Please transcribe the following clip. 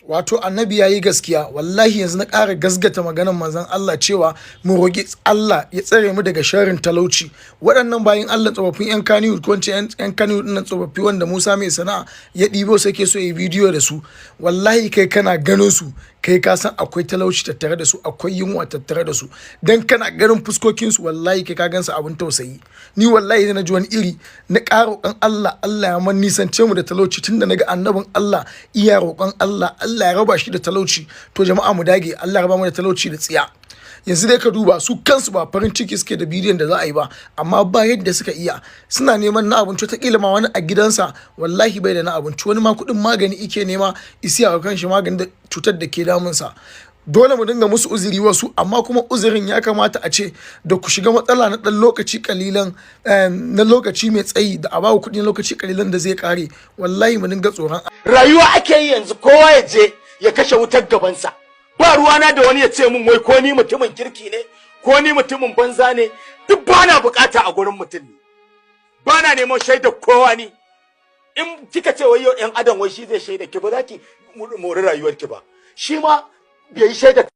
Wato Annabi ya yi gaskiya. Wallahi yanzu na ƙara gasgata maganar Manzon Allah cewa mu roƙi Allah ya tsare mu daga sharrin talauci. Waɗannan bayin Allah, tsofaffin yan Kannywood, ko yan Kannywood nan tsofaffi wanda Musa Mai Sana'a ya ɗibo sai ke so ya bidiyo da su, wallahi kai kana ganin su, kai ka san akwai talauci tattare da su, akwai yunwa tattare da su, dan kana ganin fuskokin su, wallahi kai ka gansu abin tausayi. Ni wallahi na ji wani iri, na ƙara roƙon Allah, Allah ya man nisance mu da talauci, tunda naga annabin Allah iya roƙon Allah, Allah ya raba shi da talauci. To jama'a, mu dage, Allah ya raba mu da talauci da tsiya. Yanzu dai ka duba, su kansu ba farin ciki suke da bidiyon da za a yi ba, amma ba yadda suka iya, suna neman na abinci. Wataƙila ma wani a gidansa wallahi bai da na abinci, wani ma kuɗin magani ike nema isiya wa kanshi magani da cutar da ke damunsa. Dole mu dinga musu uzuri wasu, amma kuma uzurin ya kamata a ce da ku shiga matsala na ɗan lokaci kalilan na lokaci mai tsayi da a ba ku kuɗi na lokaci kalilan da zai kare. Wallahi mu dinga tsoron Rayuwa ake yi yanzu, kowa ya je ya kashe wutar gabansa. Ba ruwana da wani ya ce min wai ko ni mutumin kirki ne ko ni mutumin banza ne, duk bana bukata a gurin mutum ne, bana neman shaidar kowa. Ni in kika ce wai yau yan adam wai shi zai shaida ki, ba za ki mori rayuwarki ba. Shi ma bai yi shaida.